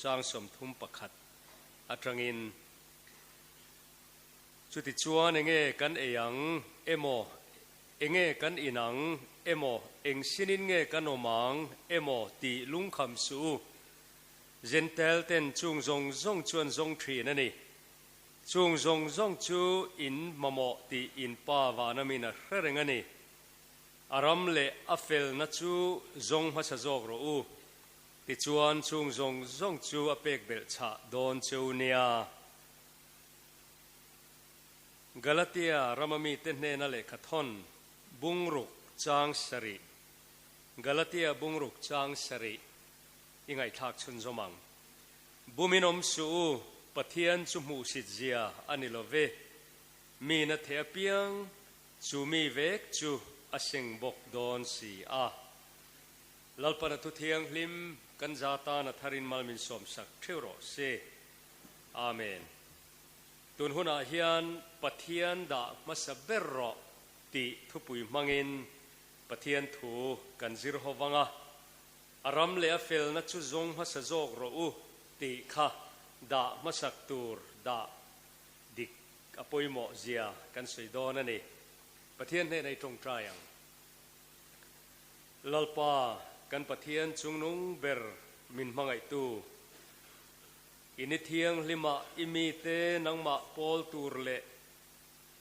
chang 31 atangin. Chutichuan enge kan ei ang emaw, enge kan in ang emaw, eng sinin nge kan awm ang emaw tih lungkham suh u. Jentail ten chung zawng zawng chu an zawng thin a ni. Chung zawng zawng chu in mamawh tih in Pa Vanamin a hre reng a ni. A ram leh a felna chu zawng hmasa zawk rawh u. Tichuan chung zawng zawng chu a pek belh chhah dawn cheu nia. Galatia rama mite hnena lehkha thawn bungruk chang sarih Galatia bungruk chang sarih i ngaihthlak chhunzawm ang. Bumin awm suh u, Pathian chu hmuhsit zia a ni lo ve. Mi na theh apiang chu mi vek chu a seng bawk dawn si a. Lalpana thu thianghlim kan za tan a tharin mal min sawmsak theuh rawh se. Amen. Tun hunah hian Pathian dah hmasa ber rawh tih thupui hmangin Pathian thu kan zir ho vang a. A ram leh a felna chu zawng hmasa zawk rawh u tih kha dah hmasak tur dah dik a pawimawh zia kan sawi dawn a ni. Pathian hnenah i tawngtai ang. Lalpa, kan Pathian chungnung ber min hmangaihtu, i ni thianghlimah i mite nangmah pawl tur leh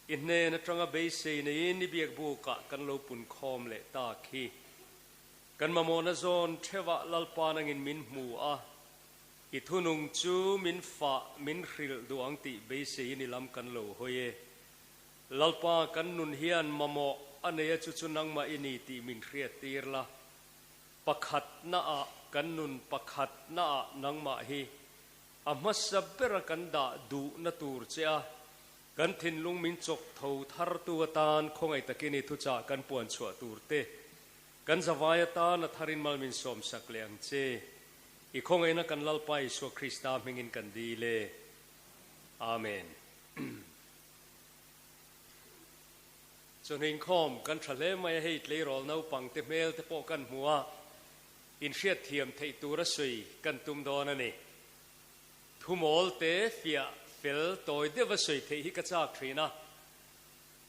i hnen atanga beisei neiin i biakbukah kan lo punkhawm leh tak hi. Kan mamawhna zawn theuhah Lalpa nangin min hmu a, i thunung chu min fah, min hrilh duh ang tih beiseiin i lam kan lo hawi e. Lalpa kan nun hian mamawh a nei a chu chu nangmah i ni tih min hriat tir la. Pakhatna ah kan nun pakhatna ah nangmah hi a hmasa bera kan dah duhna tur che a, kan thinlung min chawk tho thartu atan khawngaih takin i thuchah kan puan chhuah tur te Kan zavai atan a tharin mal min sawmsak leh ang che. I khawngaihna kan Lalpa Isua Krista hmingin kan dil e. Amen. Chawhnu inkhawm kan tha hle mai a, hei tleirawl naupang te hmel te pawh kan hmu a, inhriatthiam theih tura sawi kan tum dawn a ni. Thumawl te fiah fel tawi deuha sawi theih hi ka chak thin a,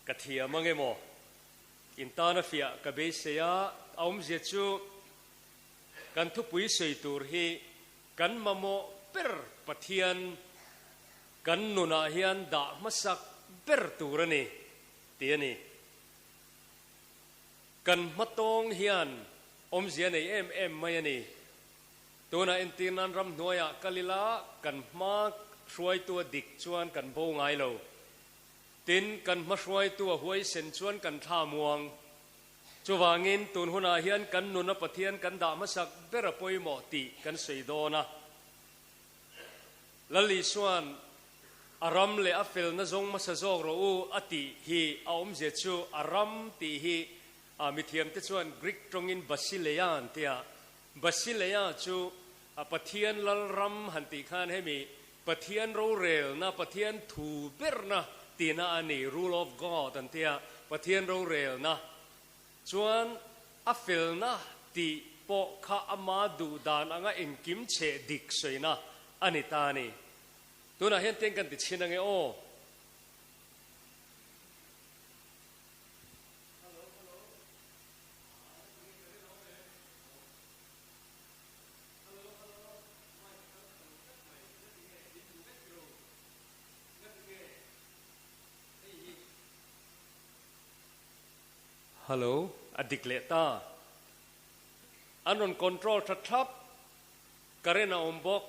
ka thiam ang emaw? In tana fiah ka beisei a, a awmzia chu kan thupui sawi tur hi kan mamawh ber Pathian kan nunah hian dah hmasak ber tur a ni tih a ni. Kan hmatawng hian awmzia nei em em mai a ni. Tunah entir nan ramhnuaiah kal ila kan hma hruaitu a dik chuan kan bo ngai lo. Tin, kan hmahruaitu a huaisen chuan kan thla muang. Chuvangin, tun hunah hian kan nuna Pathian kan dah hmasak ber a pawimawh tih kan sawi dawn a. Lal Isua'n a ram leh a felna zawng hmasa zawk rawh u a tih hi a awmzia chu a ram tih hi a mithiamte chuan Greek tawngin Basileia an ti a. Basileia chu a Pathian lal ram han tih khan hemi Pathian rorelna, Pathian thu berna tihna a ni, rule of God an tia, Pathian rorelna chuan a felna tih pawh kha ama duh dan anga engkim cheh dik sawina a ni ta a ni. Tunah hian teng kan ti chhin ange aw. Hello, a dik leh ta. An rawn control tha thlap, current a awm bawk,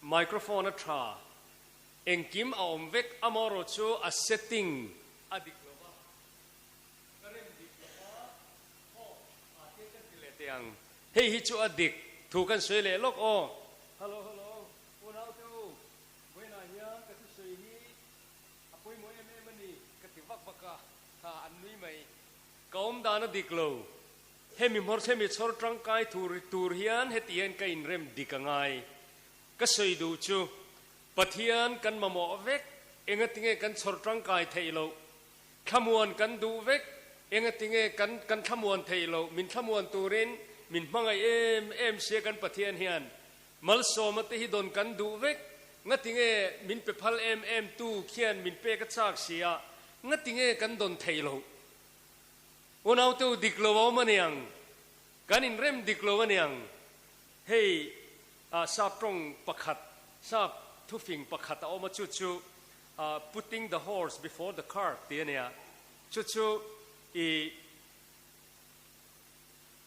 microphone a tha, engkim a awm vek, amaherawh chu a setting a dik lo va, current dik lo va, aw, a te kan ti leh teh ang. Hei hi chu a dik thu kan sawi leh lawk aw. Hello hello, unau te u, vawiinah hian ka thusawi hi a pawimawh em em a ni ka ti vak vak a, kha an nui mai. Ka awm dan a dik lo, hemi hmawr hemi chhawr tangkai tur tur hian heti hian ka inrem dik a ngai. Ka sawi duh chu Pathian kan mamawh vek, engatinge kan chhawr tangkai theih loh? Thlamuan kan duh vek, engatinge kan kan thlamuan theih loh, min thlamuan turin min hmangaih em em sia kan Pathian hian. Malsawma te hi dawn kan duh vek. Ngatinge min pe phal em em tu khian min pek a chak si a, ngatinge kan dawn theih loh? Unaute u dik lo a awm a niang, kan inrem dik lo a niang. Hei ah sap tawng pakhat, sap thufing pakhat a awm a, chu chu putting the horse before the cart tih a nia. Chu chu i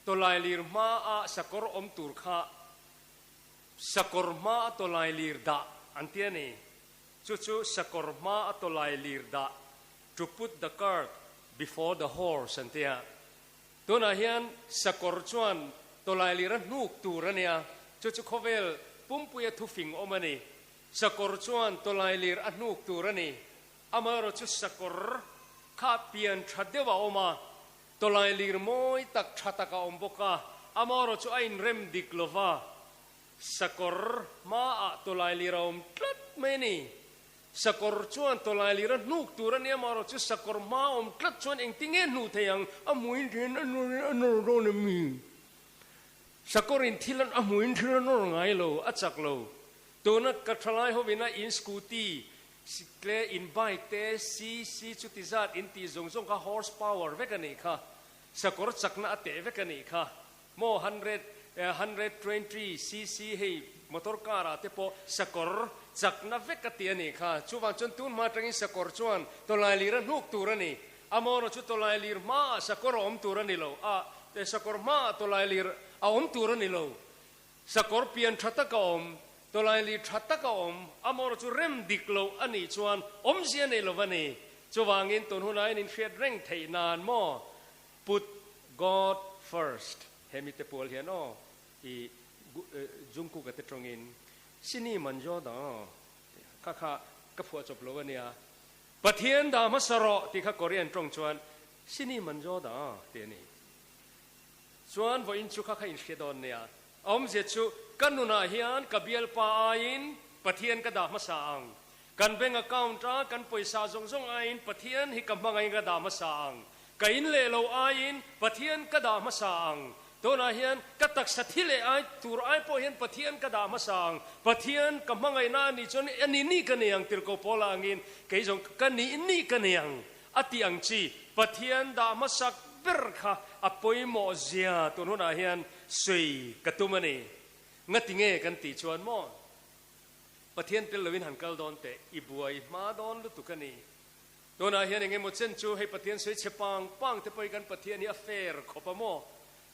tawlailir hmaa sakawr awm tur kha sakawr hmaa tawlailir dah an ti a ni. Chu chu sakawr hmaa tawlailir dah, to put the cart before the horse an ti a. Tunah hian sakawr chuan tawlailir a hnuk tur a nia, chu chu khawvel pumpuia thufing awm a ni. Sakawr chuan tawlailir a hnuk tur a ni. Amaherawh chu sakawr kha pian tha deuh a awm a, tawlailir mawi tak tha tak a awm bawk a, amaherawh chu a inrem dik lo va, sakawr hmaah tawlailir a awm tlat mai a ni. Sakawr chuan tawlailir a hnuk tur a nia, amaherawh chu sakawr hmaa awm tlat chuan engtinge hnuh thei ang? A hmuin then a nawr dawn em ni? Sakawrin thil a hmuin thil a nawr ngai lo, a chak lo. Tuna ka thalai hovina in scooty Sikle in bike te CC chuti zat in tih zawng zawng kha horse power vek a nih kha. Sakawr chakna a teh vek a nih kha. Maw 120 CC hei motor car ah te pawh sakawr chakna vek a tih a nih kha. Chuvang chuan tun hma atangin sakawr chuan tawlailir a hnuk tur a ni. Amaherawh chu tawlailir hmaah sakawr a awm tur a ni lo. A sakawr hmaah tawlailir a awm tur a ni lo. Sakawr pian tha tak a awm, tawlaili tha tak a awm, amaherawh chu rem dik loh a nih chuan awmzia nei lo va ni. Chuvangin tun hunah hian inhriat reng theih nan maw? Put God first. He mite pual hian aw i Jungkook a te tawngin Sini manjo da kha kha ka phuah chawp lo a nia. Pathian dah hmasa rawh tih kha Korean tawng chuan Sini manjo da tih a ni. Chuan vawiin chu kha kha inhria dawn nia. A awmzia chu ka nunah hian ka bialpa aiin Pathian ka dah hmasa ang. Kan bank account a kan pawisa zawng zawng aiin Pathian hi ka hmangaiin ka dah hmasa ang. Ka in leh lo aiin Pathian ka dah hmasa ang. Tunah hian ka taksa thi leh ai tur ai pawh hian Pathian ka dah hmasa ang. Pathian ka hmangaihna a nih chuan a ni ni ka nei ang tirhkoh Paula angin kei zawng ka nih ni ka nei ang. A tih ang chi, Pathian dah hmasak ber kha a pawimawh zia tun hunah hian sawi ka tum a ni. Ngati nge kan tih chuan maw? Pathian tel loin han kal dawn teh, i buai hma dawn lutuk a ni. Tunah hian eng emaw chen chu hei Pathian sawi chhe pang pang te pawhin kan Pathian hi a fair khawp a maw?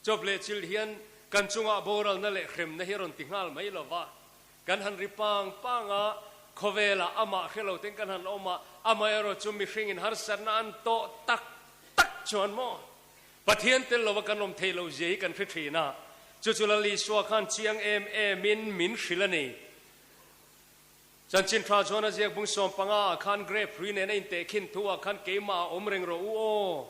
Chawp leh chil hian kan chungah boralna leh hremna hi a rawn ti nghal mai lo va. Kan han ri pang pang a, khawvelah amah hre lo ten kan han awm a, amaherawh chu mihringin harsatna an tawh tak tak chuan maw? Pathian tel lova kan awm theih loh zia hi kan hre thin a, chu chu Lal Isua khan chiang em emin min hrilh a ni. Chanchin tha chuan a ziak bung 15 ah khan grape hrui nen a intehkhin thu ah khan keimah a awm reng rawh u aw.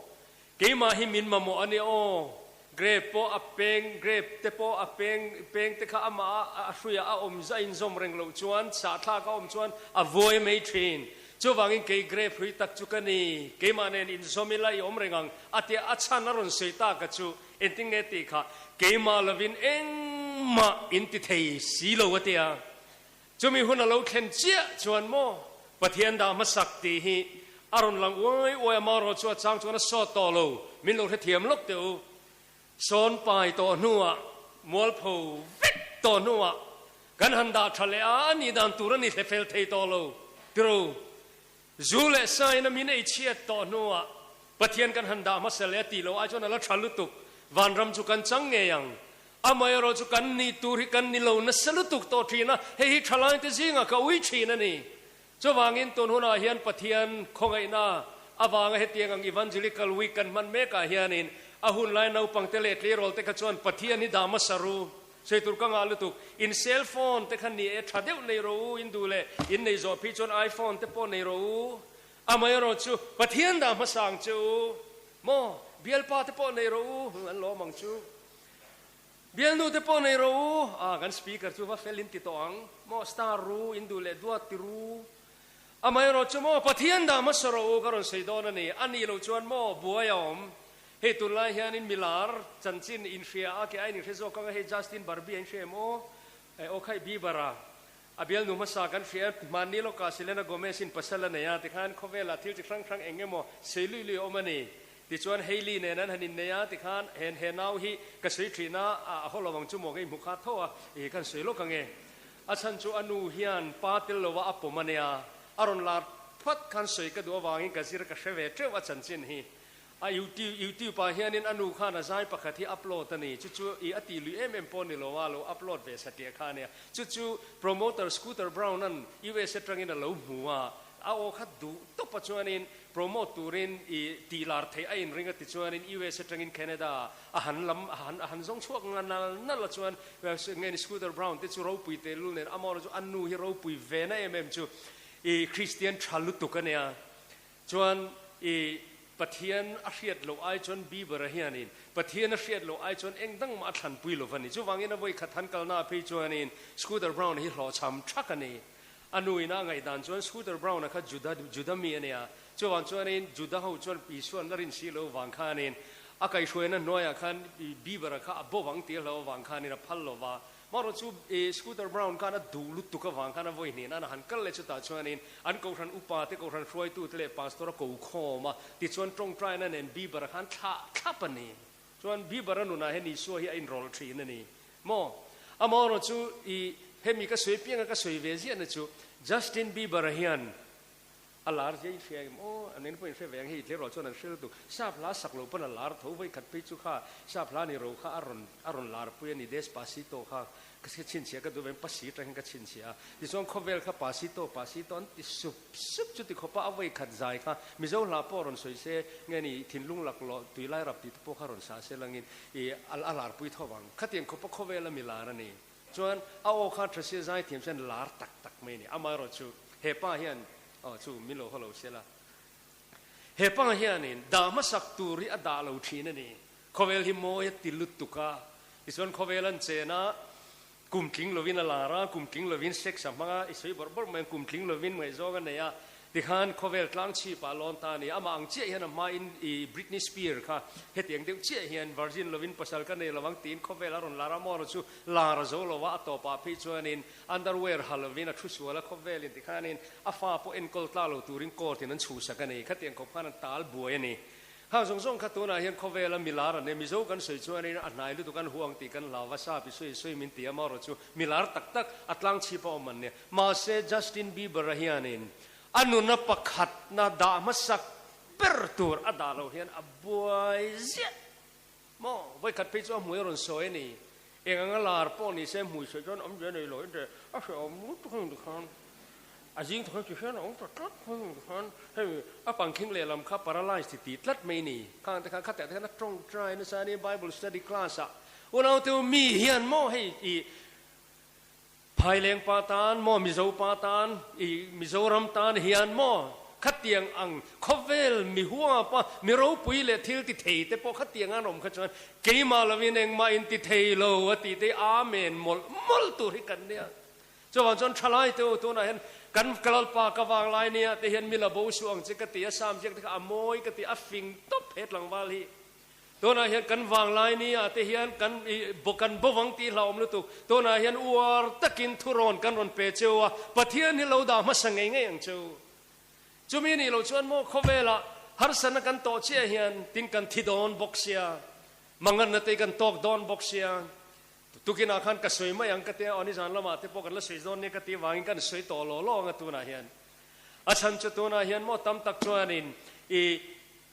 Keimah hi min mamawh a nia aw. Grape pawh a peng, grape te pawh a peng, peng te kha amah a hruiah a awm a inzawm reng loh chuan, sahthlak a awm chuan a vuai mai thin. Chuvangin kei grape hrui tak chu ka ni, keimah nen inzawm ila i awm reng ang a tia a chhan a rawn sawi ta ka chu engtin nge tih kha keimah lovin engmah in ti thei si lo a tia. Chumi hun a lo thlen chiah chuan maw Pathian dah hmasak tih hi a rawn lang uai uai a, marawh chu a chang chuan a sawt tawh lo, min lo hrethiam lawk teh u. Sawn pai tawh hnuah, mualpho vek tawh hnuah kan han dah tha leh a, a nih dan tur a ni hle fel thei tawh lo tiro. Zu leh sain a min ei chhiat tawh hnuah Pathian kan han dah hmasa leh a tih loh ai chuan a la tha lutuk, vanram chu kan chang ngei ang. Amaherawh chu kan nih tur hi kan ni lo nasa lutuk tawh thin a, hei hi thalainte zingah ka ui thin a ni. Chuvangin tun hunah hian Pathian khawngaihna avanga hetiang ang Evangelical Week kan hman mekah hianin a hunlai naupangte leh tleirawlte kha chuan Pathian hi dah hmasa ru. Sawi tur ka ngah lutuk. In cell phone te kha ni e tha deuh nei rawh u, in duh leh in nei zawh phei chuan iPhone te pawh nei rawh u. Amaherawh chu Pathian dah hmasa ang che u. Maw? Bialpa te pawh nei rawh u, an lawm ang chu. Bialnu te pawh nei rawh u. Ah, kan speaker chu va fel in ti tawh ang. Maw, star ru, in duh leh duat ti ru. Amaherawh chu maw, Pathian dah hmasa rawh u ka rawn sawi dawn a ni. A nih loh chuan maw, buai a awm. Hei tunlai hianin milar chanchin inhria a, ke aiin inhre zawk ang a, hei Justin Barbie a inhria em aw? Aw khaih Bieber a a bialnu hmasa kan hria hmanni lawkah Selena Gomez in pasal a nei a tikhan khawvelah thil chi hrang hrang eng emaw sei lui lui a awm a ni. Tichuan Hailey nen an han innei a tikhan hen he nau hi ka sawi thin a, a haw lo ang chu maw ka inhmu kha tho a, ih kan sawi lawk ang e. A chhan chu a nu hian pa tel lova a pawm a nia, a rawn lar phat khan sawi ka duh avangin ka zir ka hre ve teuh a chanchin hi. A YouTube YouTube ah hianin a nu khan a zai pakhat hi upload a ni, chu chu i a tih lui em em pawh ni lo a, lo upload ve satliah kha a nia. Chu chu promoter Scooter Braun an US atangin a lo hmu a, a aw kha duh tawp a chuanin promote turin i tih lar theih a inring a ti chuanin US atangin Canada a han lam a han a han zawng chhuak nga nal nal a chuan nge ni Scooter Braun te chu ropui tehlul nen amaherawhchu chu a nu hi ropui ve na em em chu i Christian tha lutuk a nia. Chuan i Pathian a hriat loh ai chuan Bieber-a hianin Pathian a hriat loh ai chuan eng dang mah a thlanpui lo va ni. Chuvangin a vawi khat han kalna phei chuanin Scooter Braun hi hlawhchham thak a ni. A nuina a ngaihdan chuan Scooter Braun-a kha Juda Juda mi a nia. Chuvang chuanin Juda ho chuan Isua an la rin si lo vang khanin a kaihhruaina hnuaiah khan Bieber-a kha a bo vang tir lo avang khanin a phal lo va. Marawh chu i Scooter Braun khan a duh lutuk avang khan a vawi hnih nan a han kal leh chutah chuanin an kohhran upa te, kohhran hruaitute leh pastor a ko khawm a, tichuan tawngtaina nen Bieber a khan thlah thlap a ni. Chuan Bieber a nunah hian Isua hi a inrawlh thin a ni maw? Amaherawh chu i hemi ka sawi pianga ka sawi ve ziahna chu Justin Bieber a hian A lar zia i hria em? Aw, an en pawhin hre ve ang hei tleirawl chuan an hre lutuk. Sap hla sak lo pawn a lar tho vawi khat phei chu kha sap hla ni ro kha a rawn a rawn lar pui a ni Despacito kha ka chhinchhiah ka duh ve pasi atang hian ka chhinchhiah a. Tichuan khawvel kha pasito pasito an ti sup sup chuti khawpa a vawi khat zai kha Mizo hla pawh rawn sawi se nge ni thinlung laklawh tuilai rap tih te pawh kha rawn sa se langin i a lar pui tho vang. Khatiang khawpa khawvel a mi lar a ni. Chuan a aw kha Tracy zai thiam chuan lar tak tak mai a ni. Amaherawhchu he pa hian aw chu min lo haw lo se la. He pa hianin dah hmasak tur hi a dah lo thin a ni. Khawvel hi mawi a ti lutuk a. Tichuan khawvel an chen a, kum tling lovin a lar a, kum tling lovin sex a hmang a, i sawi bawrh bawrh mai ang, kum tling lovin ngaihzawng a nei a. Tikhan khawvel tlang chhip ah lawn ta a ni. Amah ang chiah hian a hmain i Britney Spears kha hetiang deuh chiah hian virgin lovin pasal ka nei lovang tiin khawvel a rawn lar a, maw chu lar a zo lo a, a tawpah phei chuanin underwear ha lovin a thu sual a khawvelin tikhanin a fa pawh enkawl tlak lo turin court in an chhuhsak a ni. Khatiang khawp khan an tal buai a ni. Khang zawng zawng kha tunah hian khawvela milar an e, Mizo kan sawi chuanin a hnai lutuk an huang tih kan hlau va, sap i sawi sawi min ti a, marawh chu milar tak tak a tlang chhip a awm an nia. Mahse Justin Bieber-a hianin a nuna pakhatna dah hmasak ber tur a dah loh hian a buai ziah maw? Vawikhat phei chu a hmui a rawn sawi a ni. Eng anga lar pawh ni se hmui sawi chuan awmzia nei lo in teh a hrehawm lutuk ang tikhan a zing thawk hian ti hian a awm ta tlat mai ang tikhan hei a pangkhing lehlam kha paralyze ti tih tlat mai ni khang te khan khatiah te khan a tawngtai nasa a ni Bible study class ah unaute u mi hian maw hei i Phaileng pa tan maw Mizo pa tan i Mizoram tan hian maw khatiang ang khawvel mi huapa mi ropui leh thil ti thei te pawh khatiang an awm kha chuan keimah lovin engmah in ti thei lo a tih te Amen mawlh mawlh tur hi kan nia. Chuvang chuan thalai te u tunah hian kan Lalpa ka vang lai nia te hian mi la bo suh ang che ka ti a Sam ziak te kha a mawi ka ti a fing tawp he tlangval hi. Tunah hian kan vanglai ni ah te hian kan i kan bovang tih hlauhawm lutuk. Tunah hian uar takin thurawn kan rawn pe cheu a, Pathian hi lo dah hmasa ngei ngei ang cheu. Chumi nih loh chuan maw khawvelah harsatna kan tawh chiah hian tin kan thi dawn bawk sia, manganna te kan tawk dawn bawk sia. Tukinah khan ka sawi mai ang ka tia, aw nizan lamah te pawh kan la sawi dawn nia ka tih vangin kan sawi tawh law law ang a tunah hian. A chhan chu tunah hian maw tam tak chuanin i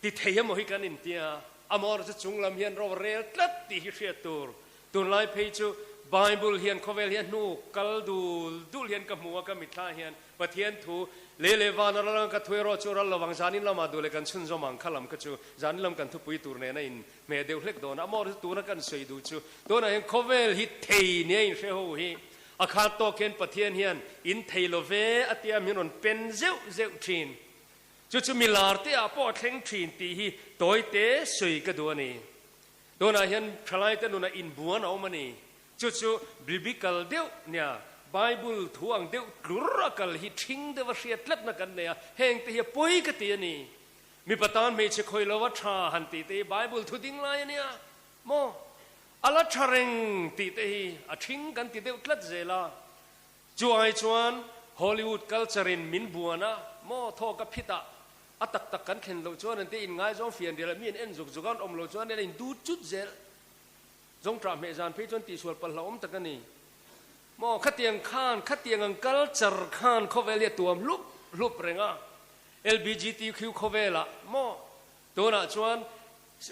ti thei emaw hi kan intia, amawr chu chung lam hian ro rel tlat tih hi hriat tur. Tunlai phei chu Bible hian khawvel hi a hnu kal dul dul hian ka hmu a, ka mitthla hian Pathian thu lei leh van a ral ang ka thu erawh chu ral lovang zanin lamah duh leh kan chhunzawm ang kha lam kha chu zanin lam kan thupui tur nen a in hmeh deuh hlek dawn a, amawr chu tuna kan sawi duh chu tunah hian khawvel hi thei nia inhre ho hi A khat tawk hian Pathian hian in thei lo ve a tia min rawn pen zeuh zeuh thin. Chu chu mi lar te ah pawh a thleng thin tih hi tawi te sawi ka duh a ni. Tunah hian thalai te nunah inbuan a awm a ni. Chu chu biblical deuh nia Bible thu ang deuh tlur a kal hi thing deuh a hriat tlatna kan nei a, heng te hi a pawi ka ti a ni. Mipa tan hmeichhe khawi lova tha han tih te hi Bible thu ding lai a nia maw? A la tha reng tih te hi a thing kan ti deuh tlat zel a. Chu ai chuan Hollywood culture in min buan a, maw thawk a phit ah a tak tak kan thlen loh chuan an te in ngaizawng fian rial a, mi an en zuk zuk a, an awm loh chuan an in dut chut zel. Zawng ṭah hmeh zan phei chuan tihsual palh hlauhawm tak a ni. Maw khatiang khan, khatiang ang culture khan khawvel hi a tuam hlup hlup reng a. LBGTQ khawvelah maw tunah chuan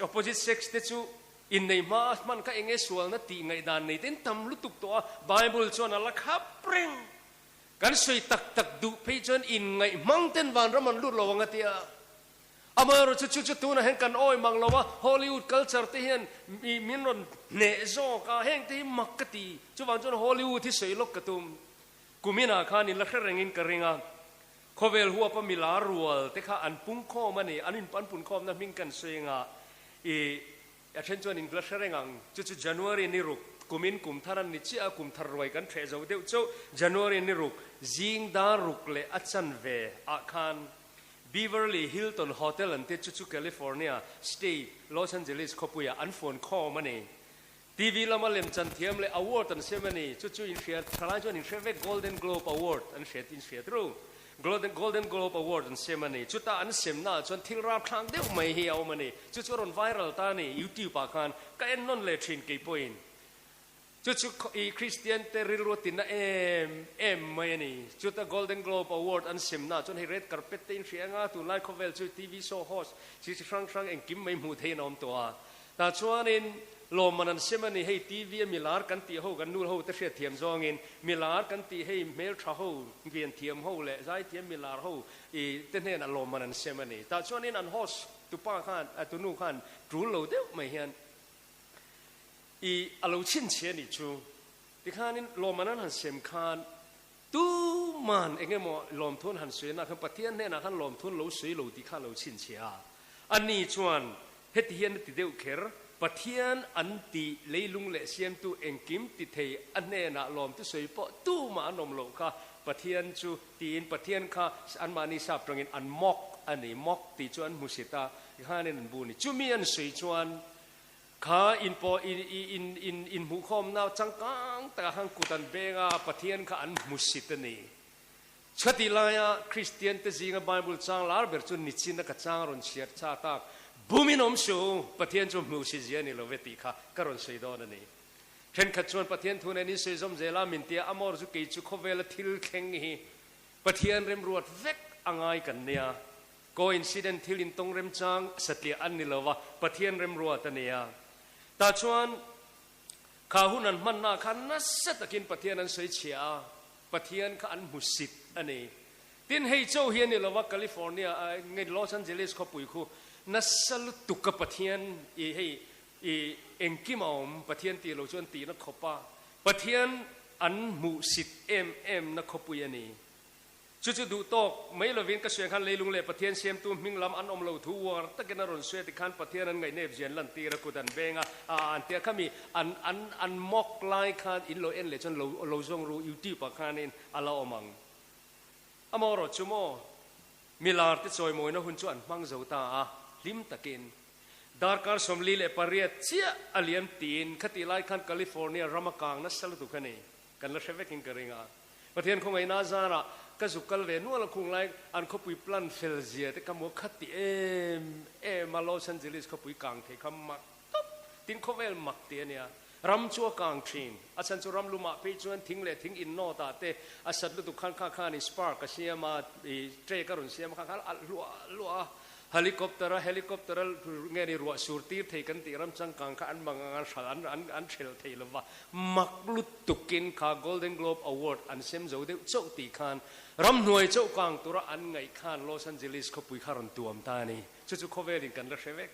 opposite sex te chu innei hma a hman kha eng nge sualna tih ngaihdan nei te in tam lutuk tawh a, Bible chuan a la khap reng. Kan sawi tak tak duh phei chuan inngaih hmang ten vanram an lut lo ang a tia. Amaherawhchu chu chu tunah hian kan awi mang lo a, Hollywood culture te hian mi min rawn hneh zawk a, heng te hi mak ka ti. Chuvang chuan Hollywood hi sawi lawk ka tum. Kuminah khan in la hre rengin ka ring a, khawvel huapa mi lar rual te kha an pung khawm a ni, an in an pun khawmna hming kan sawi anga i a then chuan in la hre reng ang. Chu chu January ni ruk, kumin kum thar an ni chiah a, kum thar ruai kan hreh zo deuh chauh. January ni ruk, zing dar ruk leh a chanve ah khan Beverly Hilton Hotel an ti chu chu California State, Los Angeles khawpuiah an phone khawm a ni. TV lama lemchan thiam leh award an sem a ni. Chu chu inhria thalai chuan inhria vek Golden Globe Award an hria tih inhria tru. Golden Golden Globe Award an sem a ni. Chuta an semnaah chuan thil rapthlak deuh mai hi a awm a ni. Chu chu a rawn viral ta a ni YouTube ah khan ka en nawn leh thin kei pawhin. Chu chu i Kristian te rilru a tinna em em mai a ni. Chuta Golden Globe Award an semnaah chuan hei red carpet te inhria anga tunlai khawvel chu TV show host chi chi hrang hrang engkim mai hmuh theihin a awm tawh a. Tah chuanin lawmman an sem a ni, hei TV a milar kan tih ho kan nu ho te hriat thiam zawngin milar kan tih hei hmeltha ho, vian thiam ho leh zaithiam milar ho i te hnenah lawmman an sem a ni. Tah chuanin an host tupa khan, tunu khan tul lo deuh mai hian i a lo chhinchhiah a nih chu. Tikhanin lawmman an han sem khan tuman eng emaw lawmthun han sawi na khan Pathian hnenah khan lawmthun lo sawi lo tih kha a lo chhinchhiah a. Ani chuan heti hian a ti deuh kher, Pathian an tih leilung leh siamtu engkim ti thei a hnenah lawmtu sawi pawh tumah an awm loh kha Pathian chu tiin Pathian kha anmahni sap tangin an mock a ni, mock tih chu an hmusit a, tikhanin an bu a ni. Chumi an sawi chuan Kha in pawh in in in inhmuhkhawmna changkang takah khan kut an beng a, Pathian kha an hmusit a ni. Chutih laia Kristiante zinga Bible chang lar ber chu nichin a ka chang rawn chhiar cha tak, Bumin awm suh u, Pathian chu hmuhsit zia a ni lo ve tih kha ka rawn sawi dawn a ni. Thenkhat chuan Pathian thu nen in sawi zawm zel a, min tia, Amor chu kei chu khawvela thil thleng hi Pathian remruat vek a ngai kan nia. Coincident thil intawng remchang satliah an ni lo a, Pathian remruat a ni a. Tah chuan kha hun an hmanna khan nasa takin Pathian an sawi chhia a, Pathian kha an hmusit a ni. Tin, hei cho hi a ni lo a, California, nge Los Angeles khawpui khu nasa lutuk a Pathian i hei i engkim a awm, Pathian tih lo chuan tihna khawp a, Pathian an hmuhsit em em na khawpui a ni. Chu chu duh tawk mai lovin ka suiah khan leilung leh Pathian siamtu hming lam an awm lo thu uar takin a rawn suia tikhan Pathian an ngaihnep zian lantir a kut an beng a, a an tia khami an an an mock lai khan in lo en leh chuan lo lo zawng ru YouTube ah khanin a la awm ang. Amaherawh chu maw milar te chawimawina hun chu an hmang zo ta a, hlim takin darkar 48 chiah a liam tiin khatih lai khan California rama kang nasa lutuk a ni. Kan la hre vekin ka ring a. Pathian khawngaihna zarah ka zuk kal ve nual a khung lai an khawpui plan fel zia te ka maw khat ti em em a Los Angeles khawpui kang thei kha mak tawp tin khawvel mak ti a nia. Ram chu a kang thin. A chhan chu ram lumah phei chuan thing leh thing innawt ah te a sat lutuk khan kha khan i spark a siam a, i trek a rawn siam a kha khan a alh hluah hluah a. Helicopter a helicopter a nge ni ruah sur tir thei kan tih ram changkang kha an mang ang an hral an an an hrel thei lova mak lutukin kha Golden Globe Award an sem zo deuh chauh tih khan ramhnuai chauh kang tura an ngaih khan Los Angeles khawpui kha rawn tuam ta a ni. Chu chu khawvelin kan la hre vek.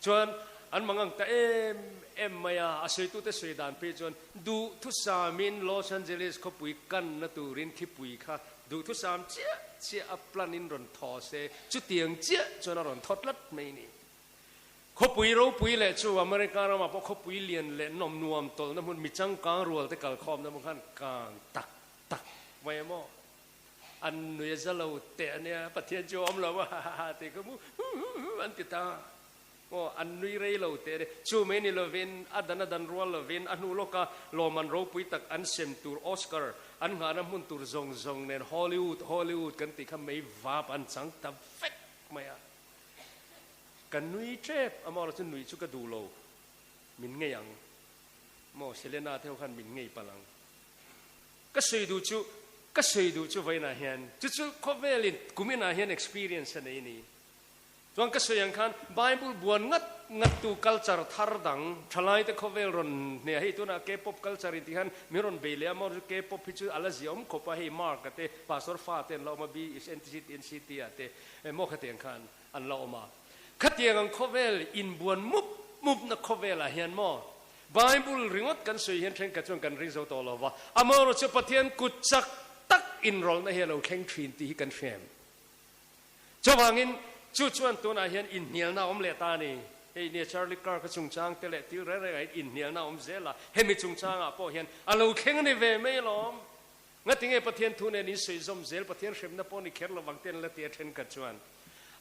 Chuan an mang ang ta em em mai a, a sawitute sawi dan phei chuan duhthusamin Los Angeles khawpui kanna turin khipui kha duhthusam chiah chiah a plan in rawn thaw se, chutiang chiah chuan a rawn thaw tlat mai ni. Khawpui ropui leh chu America ramah pawh khawpui lian leh nawm nuam tawlhna hmun mi changkang rual te kalkhawmna hmun khan kang tak tak mai emaw An nui a za lo teh a nia, Pathian chu a awm lo a, ha ha ha ti kha mu hu hu hu an ti ta. Aw, an nui rei lo teh e. Chu mai ni lovin, a dan a dan rual lovin, a hnu lawka lawmman ropui tak an sem tur Oscar an nghahna hmun tur zawng zawng nen Hollywood, Hollywood kan tih kha mei vap an chang ta vek mai a. Ka nui tep a maw chu nuih chu ka duh lo, min ngei ang maw Selena te ho khan min ngei palh ang. Ka sawi duh chu, ka sawi duh chu vawiinah hian chu chu khawvelin kuminah hian experience a nei ni. Chuan ka sawi ang khan Bible buan ngat ngattu culture thar dang thalaite khawvel rawn hne a, hei tunah K-pop culture intih hian min rawn bei leh a, maw K-pop hi chu a la ziah awm khawp a, hei Mark-a te Pastor fa te an la awm a, BSNTC TNCT ah te maw khatiang khan an la awm a. Khatiang ang khawvel inbuan mup mupna khawvelah hian maw Bible ringawt kan sawi hian thenkhat chuan kan ring zo tawh lo va, amaherawhchu chu Pathian kut chak tak inrawlhna hi a lo thleng thin tih hi kan hria em? Chuvangin, chu chuan tunah hian inhnialna a awm leh ta a ni. Hei nia Charlie Kirk-a chungchang te leh thil reng rengah hian inhnialna a awm zel a, hemi chungchangah pawh hian a lo thleng a ni ve mai alawm. Ngatinge Pathian thu nen in sawi zawm zel, Pathian hremna pawh ni kher lovang te an la ti a thenkhat chuan.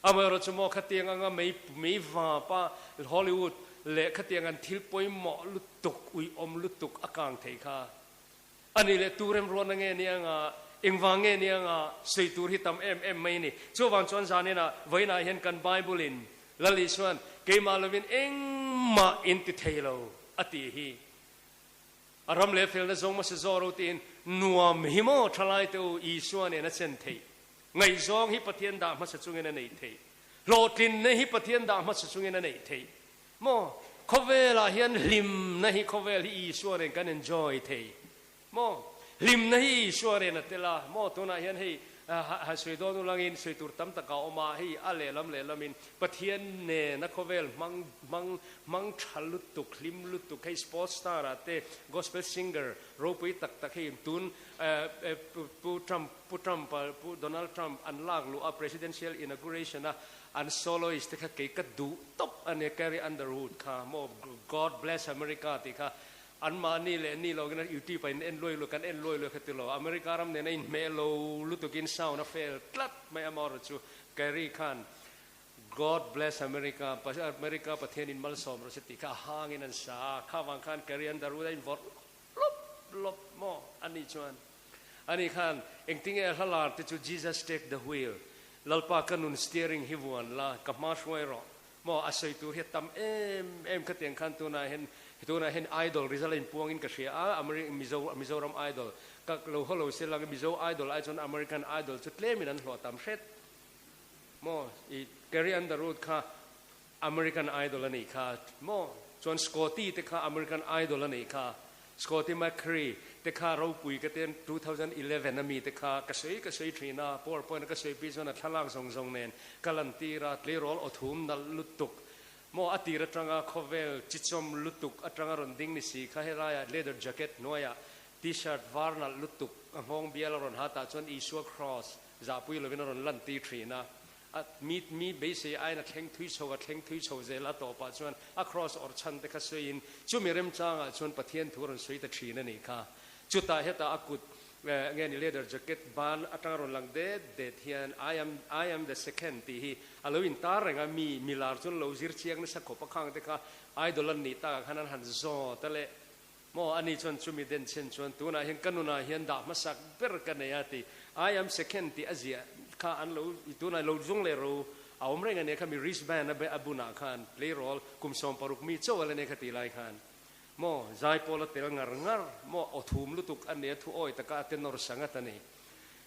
Amaherawhchu maw khatiang anga mei mei vapa Hollywood leh khatiang an thil pawimawh lutuk, uiawm lutuk a kang thei kha. A nih leh tu remruatna nge nia nga, engvang nge nia nga sawi tur hi tam em em mai a ni. Chuvang chuan zaninah vawiinah hian kan Bible in Lal Isuan keimah lovin engmah in ti thei lo a tih hi a ram leh felna zawng hmasa zawh ro tiin nuam hi maw thalai te u Isua nen a chen theih. Ngaihzawng hi Pathian dah hmasa chungin a neih theih. Hlawhtlinna hi Pathian dah hmasa chungin a neih theih. Maw? Khawvelah hian hlimna hi khawvel hi Isua nen kan enjoy thei. Maw? Hlimna hi Isua nen a tel a. Maw? Tunah hian hei han sawi dawn ulangin sawi tur tam tak a awm a, hei a lehlam lehlamin Pathian nena khawvel hmang hmang hmang tha lutuk, hlim lutuk, hei sports star ah te, gospel singer ropui tak tak hei tun Pu Trump, Pu Trump a, Pu Donald Trump an lak luh a presidential inauguration a an soloist te kha kei ka duh tawp a nia Carrie Underwood kha maw God bless America tih kha an mahni leh ni lo in YouTube ah in en luai luai kan en luai luai kha ti lo America ram nena inhmeh lo lutuk in sound a fail tlat mai amaherawh chu Carrie khan God bless America America Pathian in malsawm rawh se tih kha a hang in an sa a kha vang khan Carrie Underwood a invawrh lawp lawp maw a nih chuan Ani khan, Engtinge a hla lar te chu Jesus take the wheel, Lalpa ka nun steering hi vuan la, ka hma hruai rawh maw, a sawi tur hi a tam em em khatiang khan tunah hian tunah hian idol result a inpuang in ka hria a, Ameri Mizo Mizoram idol ka lo haw lo se lang Mizo idol ai chuan American idol chu tlem in an hlawh tam hret maw, i Carrie Underwood kha American Idol a nih kha maw? Chuan Scotty te kha American Idol a nih kha. Scotty McCree te kha ropui ka ten 2011 a mi te kha ka sawi ka sawi thin a, PowerPoint a ka sawi pi chuan a thlalak zawng zawng nen ka lan tir a, tleirawl aw thum nalh lutuk maw a tir atanga khawvel chichawm lutuk atanga rawn ding ni si kha helaiah leather jacket hnuaiah T-shirt var nalh lutuk a nghawng bial a rawn ha tah chuan Isua cross zahpui lovin a rawn lan tir thin a. A mi mi beisei aiin a thleng thui chho a thleng thui chho zel a tawpah chuan a cross awrh chhan te kha sawiin chumi remchangah chuan Pathian thu a rawn sawi ta thin a nih kha. Chutah hetah a kut nge ni leather jacket ban atanga rawn lang det det hian I am I am the second tih hi a lo intar reng a, mi milar chuan lo zir chiang nasa khawp a khang te kha idol an nih takah khan an han zawt a leh Maw ani chuan chumi den chen chuan tunah hian ka nunah hian dah hmasak ber ka nei a ti. I am second tih a ziah kha an lo tunah lo zung leh ro a awm reng a nia kha mi wristband a a bunah khan tleirawl kum 60 mi chauh a la nia kha tih lai khan maw zai pawl a tel ngar ngar maw aw thum lutuk a nia thu awi taka a tenor sangat a ni.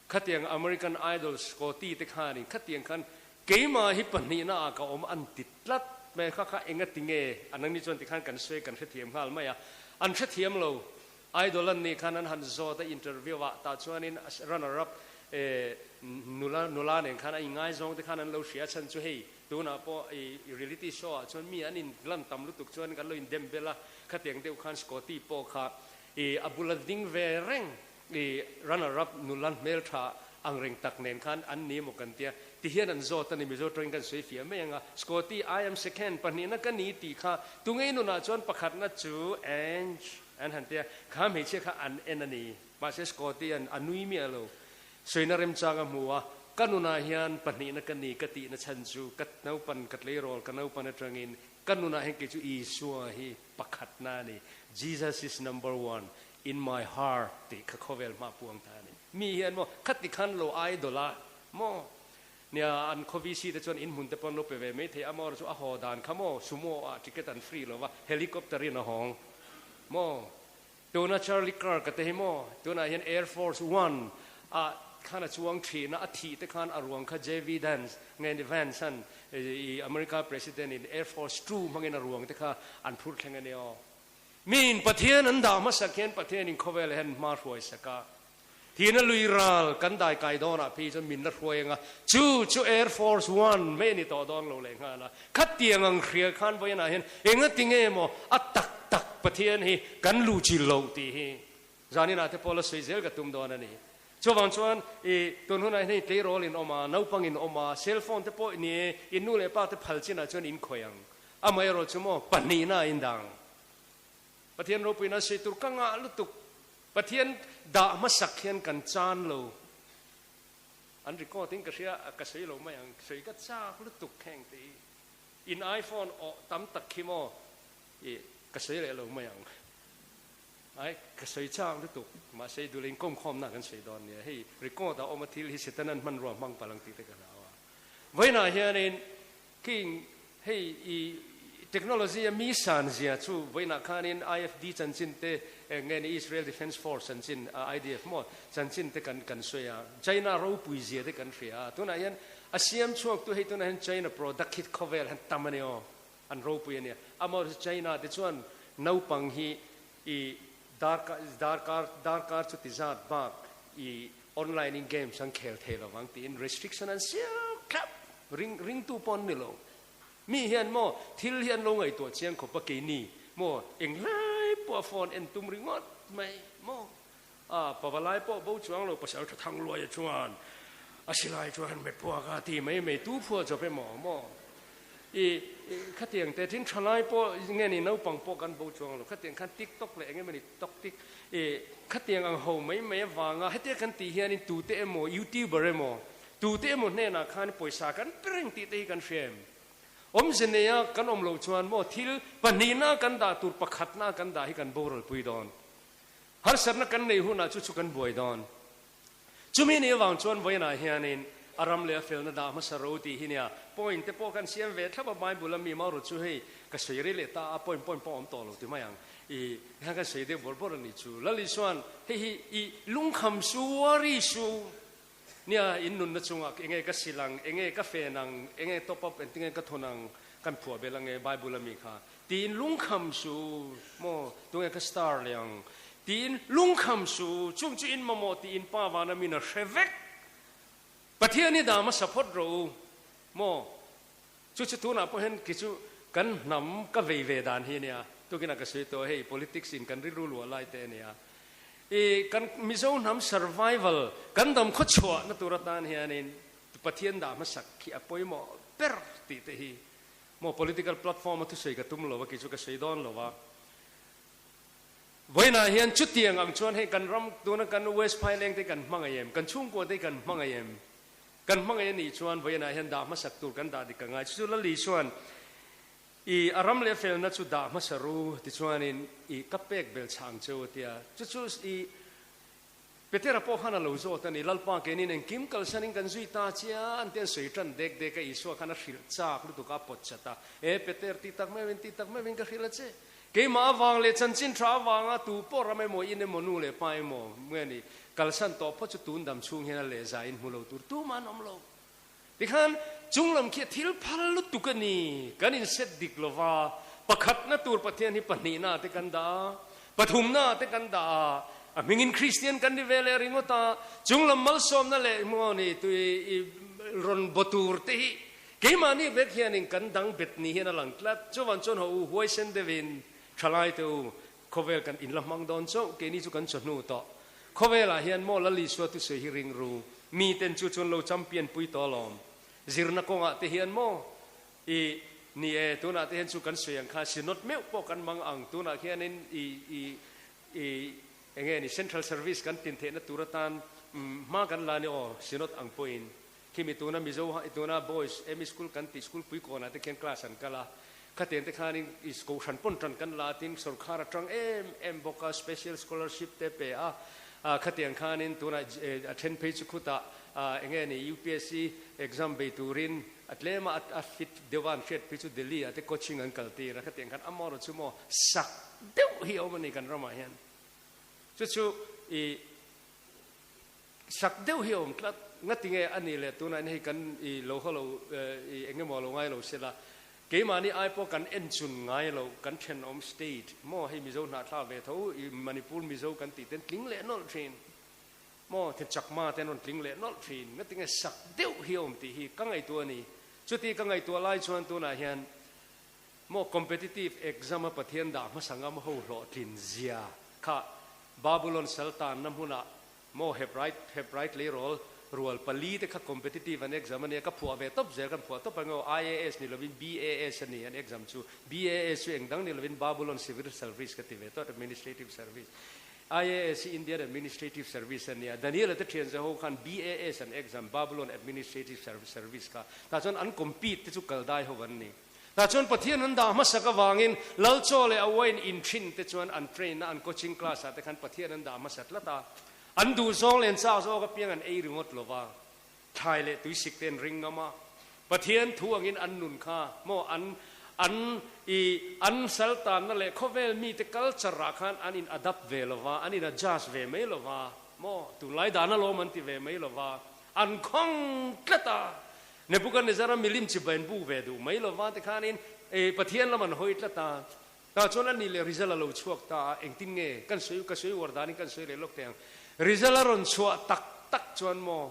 Khatiang American Idols Scotty te khanin khatiang khan keimah hi pahnihna ah ka awm an ti tlat mai kha kha enga ti nge an ang ni chuan tikhan kan sawi kan hrethiam nghal mai a, an hrethiam lo Idol an nih khan an han zawt a interview ah tah chuanin runner up nula nula nen khan a ingaizawng te khan an lo hria chhan chu hei tunah pawh i reality show ah chuan mi an in lan tam lutuk chuan kan lo in dem bel a khatiang deuh khan Scotty pawh kha i a bula ding ve reng I runner up nula hmeltha ang reng tak nen khan an ni emaw kan tia, ti hian an zawt a ni, Mizo tawngin kan sawi fiah mai ang a, Scotty I am second, pahnihna ka ni tih kha tungei nunah chuan pakhatna chu Ange an han tia, kha hmeichhia kha an en a ni, mahse Scotty an a nui miah lo, sawina remchang a hmu a, ka nunah hian pahnihna ka ni ka tihna chhan chu ka naupan ka tleirawl ka naupan atangin. Ka nunah hian kei chu Isua hi pakhatna a ni, Jesus is number one in my heart tih kha khawvel hma puang ta a ni. Mi hian maw khati khan lo idol a maw? Nia, an khaw VC te chuan in hmun te pawh an lo pe ve mai thei a, amaherawh chu a haw dan kha maw sumo ah ticket an free lo va, helicopter in a hawng maw? Tuna Charlie Kirk-a te hi maw tunah hian Air Force One ah khan a chuang thin a, a thih te khan a ruang kha JV Dance nge ni Vance an i America President in Air Force Two hmangin a ruang te kha an phurh thleng a ni aw. Miin Pathian an dah hmasak hian Pathianin khawvel hian hma hruai sak a, Thihna lui ral kan dai kai dawnah phei chuan min la hruai anga, chu chu Air Force One mai a ni tawh dawn lo leh nghal a. Khatiang ang hria khan vawiinah hian engati nge maw a tak tak Pathian hi kan luh chil loh tih hi zaninah te pawh la sawi zel ka tum dawn a ni. Chuvang chuan i tun hunah hian hei tleirawl in awm a, naupang in awm a, cell phone te pawh ni e, in nu leh pa te phal chinah chuan in khawih ang. Amaherawh chu maw pahnihna a indang. Pathian ropuina sawi tur ka ngah lutuk. Pathian dah hmasak hian kan chan lo. An record in ka hria a, ka sawi lo mai ang. Sawi ka chak lutuk heng te hi. In iPhone awh tam tak khi maw i ka sawi leh lo mai ang. Ai ka sawi chak lutuk. Mahse i duhla inkawmkhawmna kan sawi dawn nia. Hei record a awm a thil hi Setanan hmanrua hmang palh ang tih te ka hlau a. Vawiinah hianin King, hei i technology a mi san zia chu vawiinah khanin IFD chanchin te nge ni Israel Defence Force chanchin IDF maw chanchin te kan kan sawi a, China ropui zia te kan hria a, tunah hian a siam chhuak tu hei tunah hian China product hi khawvel hian tam a ni aw, an ropui a nia. Amaherawhchu China te chuan naupang hi i darkar darkar darkar chu ti zat bak i online in games an khel thei lovang tiin restriction an siam thlap. Ring ringtu pawh an ni lo. Mi hian maw thil hi an lo ngaihtuah chiang khawp a keini maw englai pawh a phone en tum ringawt mai maw. A pavalai pawh bo chuang lo pasal tha thang luaia chuan a silai chuan met puak a ti mai mai tu phuah chawp emaw maw. I khatiang te thin thalai pawh nge ni naupang pawh kan bo chuang lo khatiang khan tiktok leh eng emawni tok tik i khatiang ang ho mai mai avanga hetia kan tih hianin tute emaw youtuber emaw tute emaw hnenah khan pawisa kan pe reng tih te hi kan hria em? Awmze neia kan awm loh chuan maw thil pahnihna kan dah tur pakhatna kan dah hi kan boral pui dawn. Harsatna kan nei hunah chu chu kan buai dawn. Chumi ni avang chuan vawiinah hianin a ram leh a felna dah hmasa ro tih hi nia point te pawh kan siam ve thlap a, Bible a mi marawh chu hei ka sawi rei leh ta a, point point pawh a awm tawh lo ti mai ang i hian kan sawi deuh bawrh bawrh a ni chu. Lal Isuan hei hi i lungkham su, worry su nia in nunna chungah enge ka sil ang, enge ka fen ang, enge top up engtinge ka thawn ang kan phuah belh ange Bible a mi kha Tiin lungkham su maw, tunge ka star leh ang? Tiin lungkham su, chung chu in mamawh tiin Pa vana min a hre vek. Pathian hi dah hmasa phawt rawh u maw? Chu chu tunah pawh hian kei chu kan hnam ka vei ve dan hi a nia, tukinah ka sawi tawh hei politics in kan rilru luah lai te a nia. I kan Mizo hnam survival, kan dam khawchhuahna tur atan hianin Pathian dah hmasak hi a pawimawh ber tih te hi Maw political platform a thusawi ka tum lo a, kei chu ka sawi dawn lo a. Vawiinah hian chutiang ang chuan hei kan ram tuna kan West Phaileng te kan hmangaih em, kan chhungkua te kan hmangaih em? Kan hmangaih a nih chuan vawiinah hian dah hmasak tur kan dah dik ka ngai. Chu chu Lali chuan i a ram leh felna chu dah hmasa ru tichuanin i ka pek bel chhang cheu a tia. Chu chu i Petera pawh khan a lo zawt a ni, Lalpa keinin engkim kalsanin kan zui ta chia an ti an sawi tan dek dek a, Isua khan a hrilh chak lutuk a, a pawt chat a, E Peter, ti tak meuhin, ti tak meuhin ka hrilh a che. Keimah avang leh chanchin tha avanga tu pawh ram emaw, in emaw, nu leh pa emaw, nge ni, kalsan tawh phawt chu tun dam chhung hian a lehza in hmu lo tur tumah an awm lo. Tikhan chunglam khi a thil phal lutuk a ni, kan inset dik lova, pakhatna tur Pathian hi pahnihna te kan dah a, pathumna te kan dah a, a hmingin Kristian kan ni ve leh ringawt a, chunglam malsawmna leh maw ni tui i rawn baw tur te hi keimahni vek hianin kan dang bet ni hian a lang tlat. Chuvan chuan haw u huaisen deuhin thalai te u, khawvel kan inla hmang dawn chauh, keini chu kan chawhnu tawh. Khawvelah hian maw Lal Isua thusawi hi ring ru, miten chu chuan lo champion pui tawh alawm. Zirna kawngah te hian maw i ni e, tunah te hian chu kan sawi ang kha synod meuh pawh kan mang ang, tunah khianin i i i enge ni central service kan tin theihna tur atan hma kan la ni aw synod ang pawhin khimi tuna Mizo tuna boys emi school kan tih school pui kawnah te khian class an kal a. Khatiang te khanin i kohhran pawn tan kan la tin sorkar atang em em bawk a, special scholarship te pe a, khatiang khanin tunah a then phei chu khutah enge ni UPSC exam bei turin a tlem a a fit deuh a an hriat phei chu Delhi ah te coaching an kal tir a, khatiang khan amaherawhchu chu maw sak deuh hi a awm a ni kan ramah hian. Chu chu i sak deuh hi a awm tlat. Ngatinge a nih leh tunah hian hei kan i lo haw lo i eng emaw lo ngai lo sela, keimahni ai pawh kan en chun ngai lo, kan thenawm state maw hei Mizo hnahthlak ve tho i Manipur Mizo kan tih ten tling leh nawlh thin maw, the Chakma ten rawn tling leh nawlh thin. Ngatinge sak deuh hi a awm tih hi ka ngaihtuah a ni. Chuti ka ngaihtuah lai chuan tunah hian Maw competitive exam a Pathian dah hmasa ngam ho hlawhtlin zia kha Babulon saltanna hmunah maw Hebrai Hebrai tleirawl rual pali te kha competitive an exam a nia ka phuah ve tawp zel kan phuah tawp ang aw IAS ni lovin BAS a ni an exam chu BAS chu engdang ni lovin Babulon Civil Service ka ti ve tawp Administrative Service IAS hi Indian Administrative Service a nia Daniel-a te thian zaho khan BAS an exam Babulon Administrative Service kha tah chuan an compete te chu kal dai ho an ni. Tah chuan Pathian an dah hmasak avangin Lal chaw leh a uain in thin te chuan an train na an coaching class ah te khan Pathian an dah hmasa tlat a, an duh zawng leh an chak zawk apiang an ei ringawt lo va, thlai leh tuisik te an ring ngam a, Pathian thu angin an nun kha maw an an i an saltanna leh khawvel mite culture ah khan an in adapt ve lo va, an in adjust ve mai lo va, maw tunlai dan alawm an ti ve mai lo va, an khawng tlat a. Nebuchadnezzar-a milim chi bain bu ve duh mai lova ti khanin Pathian lam an hawi tlat a, tah chuan ani leh Rizal a lo chhuak ta a, engtin nge kan sawi ka sawi uar danin kan sawi leh lawk teh ang. Rizal a rawn chhuah tak tak chuan maw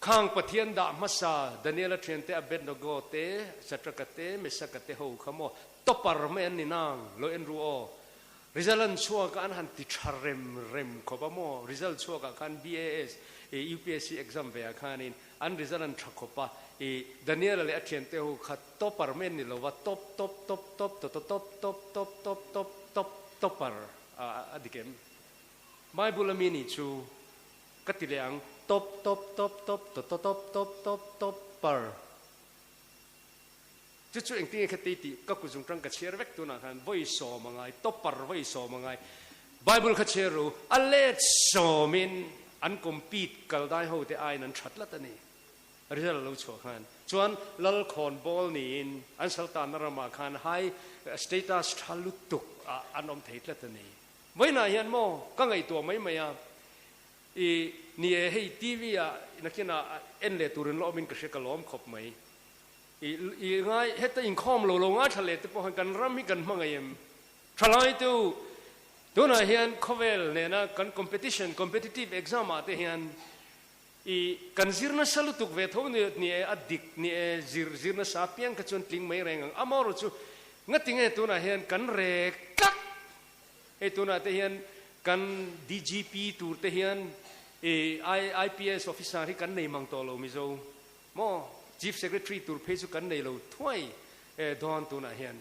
khang Pathian dah hmasa Daniel-a thiante Abednego te, Shadrach-a te, Meshach-a te ho kha maw topper mai an ni nang lo en ru aw. Rizal an chhuak a an han ti tha rem rem khawp a maw Rizal chhuakah khan BAS UPSC exam ve ah khanin An result an tha khawp a, i Daniel-a leh a thiante ho kha topper mai an ni lo va, top top top top to to top top top top top top topper a dik em? Bible a mi nih chu ka ti leh ang, top top top top to to top top top topper. Chu chu engtin nge kha tei tih ka kut zungtang ka chhiar vek tunah khan vawi sawm a ngai, topper vawi sawm a ngai. Bible kha chhiar ru, a let sawmin an compete kal dai ho te aiin an that tlat a ni. Result a lo chhuah khan. Chuan Lal khawn bawl niin an saltanna ramah khan high status tha lutuk ah an awm thei tlat a ni. Vawiinah hian maw ka ngaihtuah mai mai a, i ni e hei TV ah nakinah en leh turin la awmin ka hria ka lawm khawp mai. I i ngai heta inkhawm lo lo ngaithla leh te pawh hian kan ram hi kan hmangaih em? Thalai te u, tunah hian khawvel nena kan competition, competitive exam ah te hian i kan zir nasa lutuk ve tho ni ni e, a dik ni e, zir zir nasa apiang kha chuan tling mai reng ang. Amaherawhchu chu ngatinge tunah hian kan rek tlat? Hei tunah te hian kan DGP tur te hian i IPS officer hi kan nei mang tawh lo Mizo. Maw Chief Secretary tur phei chu kan nei lo thuai e dawn tunah hian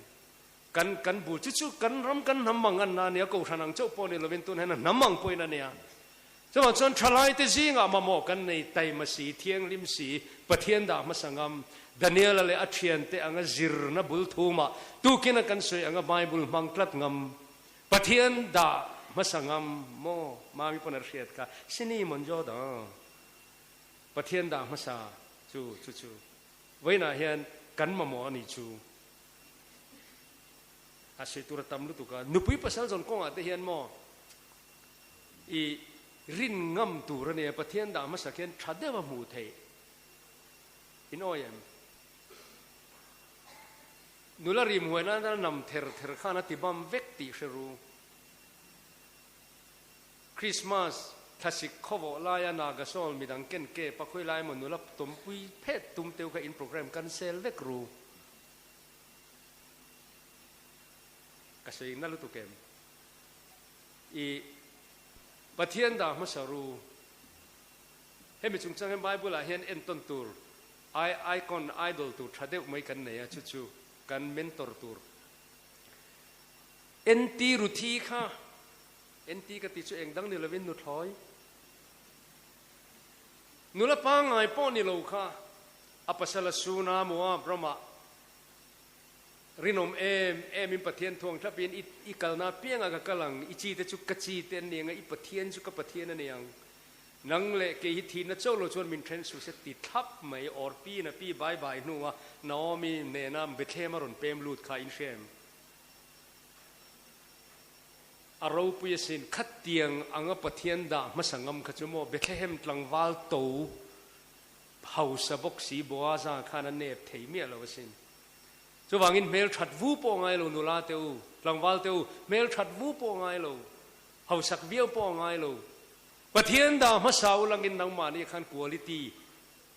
kan kan bul chu chu kan ram kan hnam ang an na ania kohhran ang chauh pawh ni lovin tun hian a hnam ang pawhin a nia. Chuvang chuan thalai te zingah mamawh kan nei taima si thianghlim si Pathian dah hmasa ngam Daniela leh a thiante anga zirna bul thumah tukina kan sawi anga Bible hmang tlat ngam Pathian dah hmasa ngam maw mami pawn a hriat kha sini mawn zawt ang. Pathian dah hmasa chu chu chu vawiinah hian kan mamawh a ni chu a sawi tur a tam lutuk a, nupui pasal zawn kawngah te hian maw i rin ngam tur a nia, Pathian dah hmasa khian tha deuh a hmuh theih in awi em? Nula rim huai nan a nam ther ther khan a ti bam vek tih hre ru. Christmas thlasik khawvawh laia Nagasol midang ken ke pakhawi lai emaw nula tawmpui phet tum teu kha in program cancel vek ru. Ka sawi na lutuk em? I Pathian dah hmasa ru. Hemi chungchang hian Bible ah hian entawn tur icon, idol tur tha deuh mai kan nei a, chu chu kan mentor tur. NT Ruthi kha NT ka ti chu eng dang ni lovin nuthlawi nula pangngai pawh ni lo kha a pasal a suna Moab ramah Rinawm em em in Pathian thuang thlap in i i kalna apiangah ka kal ang, i chi te chu ka chi te an ni ang a, i Pathian chu ka Pathian a ni ang. Nang leh kei hi thihna chauh lo chuan min then suh se ti thlap mai Orpi in a pi bai bai hnua Naomi nena Bethlehem a rawn pem lut kha in hria em? A ropui asin, khatiang anga Pathian dah hmasa ngam kha chu maw Bethlehem tlangval to hausa bawk si Boaza khan a nep thei miah lo asin. Chuvangin hmelthat vu pawh ngai lo nula te u, tlangval te u, hmelthat vu pawh ngai lo, hausak viau pawh ngai lo. Pathian dah hmasa u langin nangmahni khan quality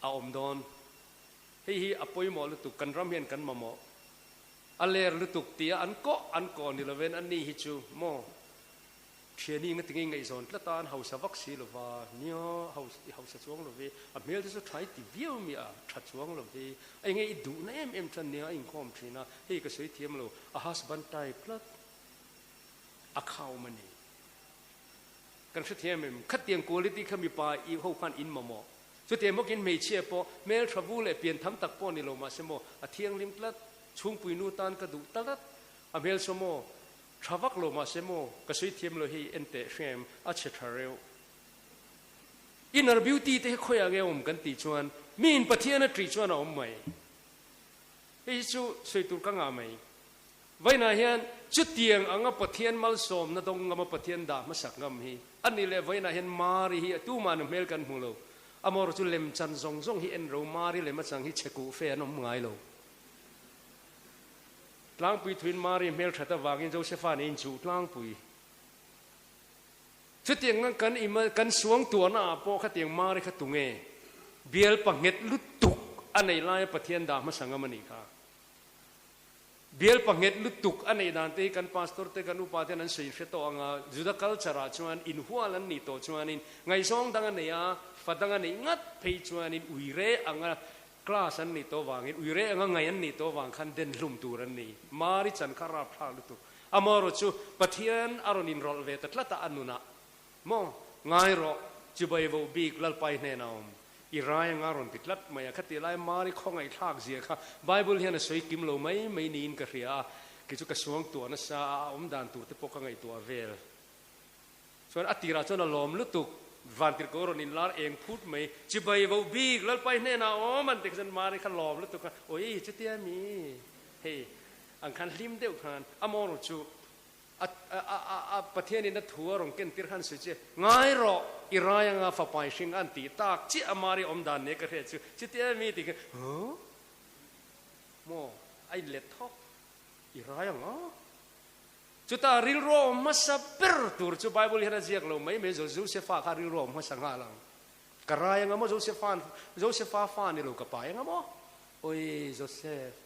a awm dawn. Hei hi a pawimawh lutuk, kan ram hian kan mamawh. A ler lutuk tia an kawh an kawh ni lovin ani hi chu maw thiani nga tinge ngaihzawn tlat a an hausa vak si lova nia i hausa chuang love a hmel te chu tha i ti viau mi a tha chuang love a enge i duhna em em tan nia a inkhawm thin a hei ka sawi thiam lo a husband type tlat a khawm a ni kan hrethiam em khatiang quality kha mipa i ho khan in mamawh Chutiang bawkin hmeichhia pawh hmel tha vu leh pian tham tak pawh ni lo mahse maw a thianghlim tlat, chhungpui nu tan ka duh tlat a hmel saw maw tha vak lo mahse maw ka sawi thiam lo hei en teh hrem a chhe tha reuh. Inner beauty te hi khawiah nge awm kan tih chuan miin Pathian a ṭih chuan a awm mai. Hei hi chu sawi tur ka ngah mai. Vawiinah hian chutiang anga Pathian malsawmna dawng ngama Pathian dah hmasak ngam hi a ni leh vawiinah hian Mari hi tumah nu hmel kan hmu lo. Amaherawh chu lemchan zawng zawng hi en ro Mari lem achang hi chhe kuh fe an awm ngai lo. Tlangpui thuin Mari hmel that avangin Josepha nen inchuh tlangpui. Chutiang ang kan ima kan suang tuahna ah pawh khatiang Mari kha tunge bial panghet lutuk a nei laia Pathian dah hmasa ngam a nih kha. Bial panghet lutuk a neih dan te hi kan pastor te kan upa ten an sawi hre tawh ang a, Juda culture ah chuan inhual an nih tawh chuanin ngaihzawng dang a nei a, fa dang a neih ngat phei chuanin uire anga class an nih tawh vangin uire anga ngaih an nih tawh vang khan den hlum tur an ni. Mari chan kha rapthlak lutuk. Amaherawh chu Pathian a rawn inrawlh ve ta tlat a a nunah maw ngai rawh chibai voh bik Lalpai hnenah a awm. I rai anga rawn ti tlat mai a, khati lai Mari khawngaihthlak zia kha Bible hian a sawi kim lo mai mai niin ka hria a, kei chu ka suang tuah nasa a, a awm dan tur te pawh ka ngaihtuah vel. Chuan a tirah chuan a lawm lutuk, vantirhkoh rawn inlar eng phut mai, chibai vo bik Lalpai hnenah a awm an ti kha chuan Mari kha lawm lutuk a, awi chutia mi hei ang khan hlim deuh khan a mawng chu A a a Pathianin a thu a rawn ken tir khan sawi che, Ngai rawh, i rai anga fapai hring an tih tak chiah a Mari awm dan nia ka hriat chu, chutia mi ti khan, Huh? Maw? A inlet thawk, I rai anga? Chutah rilru a awm hmasa ber tur chu Bible hian a ziak lo mai mai, Josefa kha rilru a awm hmasa nghal ang. Ka rai anga maw Josefa, Josefa fa ni lo ka pai anga maw? Oi Joseph.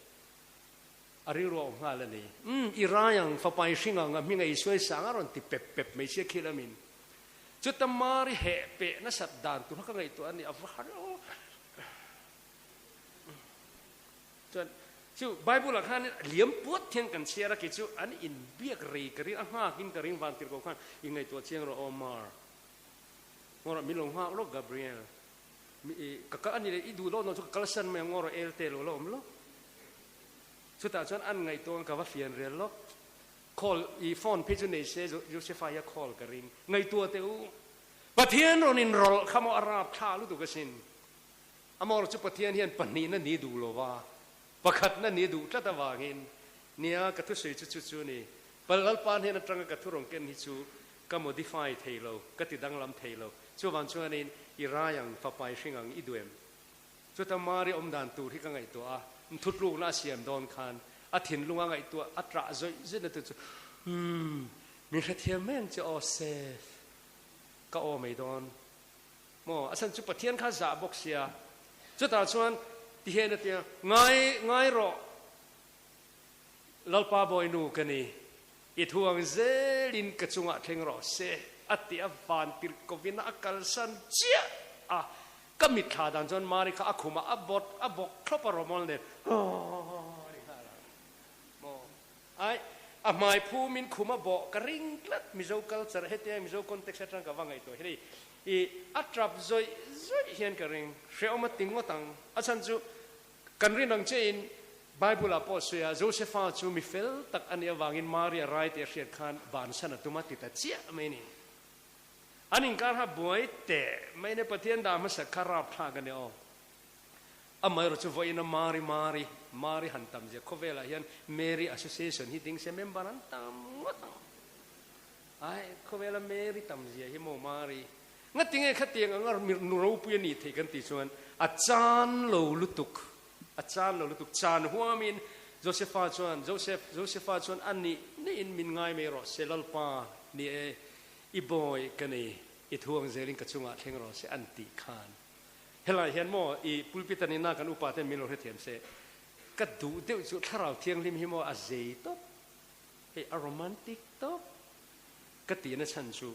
A rilru a awm nghal a ni. Umm, i rai ang, fapa i hring ang, a hming a i suai sang a rawn ti pep pep mai sia khi lamin. Chuta Mari heh peh nasat dan tur kha ka ngaihtuah a ni, a va har aw. Chuan chu Bible ah khan liam puat hian kan chhiar a, kei chu an inbiak rei ka ring, a nghakin ka ring van tir ko khan i ngaihtuah chiang rawh aw Mar. Ngawrah min lo nghak lawk Gabriel. Ka kal a ni leh i duh loh nawh chu ka kalsan mai ang ngawrah el te lo la awm lawk. Chutah chuan an ngaihtuah ang ka va fian rel lawk. Call, i phone phei chu nei se Josepha hi a call ka ring. Ngaihtuah teh u. Pathian rawn inrawlh kha maw a rap thla lutuk asin. Amawr chu Pathian hian pahnihna ni duh lo va, pakhatna ni duh tlat avangin nia ka thusawi chu chu chu ni. Pal Lalpa hnen atanga ka thu rawn ken hi chu ka modify thei lo, ka ti danglam thei lo. Chuvang chuanin i rai ang, fapa i hring ang, i duh em? Chuta Mari awm dan tur hi ka ngaihtuah a, thutlukna a siam dawn khan a thinlunga ngaihtuah a ṭah zawih zawih na tu chu, Umm, min hrethiam mai ang che aw Seth, ka aw mai dawn maw? A chhan chu Pathian kha zah bawk sia. Chutah chuan ti hian a ti a, Ngai, ngai rawh, Lalpa Bawinu ka ni, i thu ang zelin ka chungah thleng rawh se, a ti a, van tirhkovin a kalsan chiah a. Ka mitthla dan chuan Mari kha a khumah a bawt a bawk thlawp a rawmawl nen haw ni nghal ang maw? Ai, a hmai phumin khum a bawh ka ring tlat Mizo culture hetia Mizo context atang ka va ngaihtuah hi hei i a tap zawih zawih hian ka ring hrehawm a ti ngawt ang a chhan chu kan rin ang che in. Bible ah pawh sawi a, Josefa chu mi fel tak a nih avangin Mari a rai tih a hriat khan bansan a tum a ti ta chiah mai a ni. An inkar kha buai teh mai nia Pathian dah hmasa kha rapthlak a ni aw. Amaherawh chu vawiin a Mari Mari Mari han tam zia khawvelah hian Mary Association hi ding se member an tam ngawt ang. Ai khawvela Mary tam zia hi maw Mari Ngatinge khatiang anga nu ropui a nih theih kan tih chuan a chan lo lutuk a chan lo lutuk chan huamin Josepha chuan Joseph Josepha chuan a nih nihin min ngai mai rawh se Lalpa ni e i bawi ka nei i thu ang zelin ka chungah thleng rawh se an tih khan helai hian maw i pulpit a nihna kan upa ten min lo hrethiam se ka duh deuh chu thlarau thianghlim hi maw a zei tawp hei a romantic tawp ka tihna chhan chu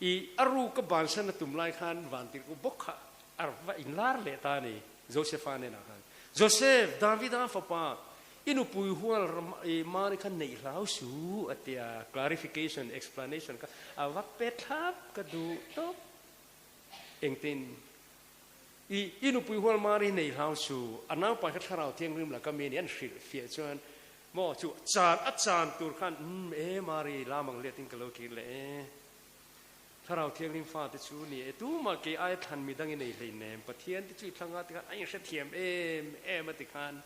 I a ru ka bansan a tum lai khan vantirhku bawk kha a va inlar leh ta a ni, Josefa hnenah khan. Josef, Davida fapa, i nupui hual i Mari kha neih hlau su, a ti a, clarification, explanation kha a va pe thlap ka duh tawp. Engtin? I i nupui hual Mari neih hlau su, a naupai kha Thlarau Thianghlim laka mi a ni, an hrilh fiah chuan maw chu chan a chan tur khan, umm e Mari, lam ang let in ka lo kir leh e. Thlarau Thianghlim fate chu ni e, tumah kei aia thlan mi dang i nei hleinem, Pathian te chu i thlang a tikhan a inhrethiam em em a tikhan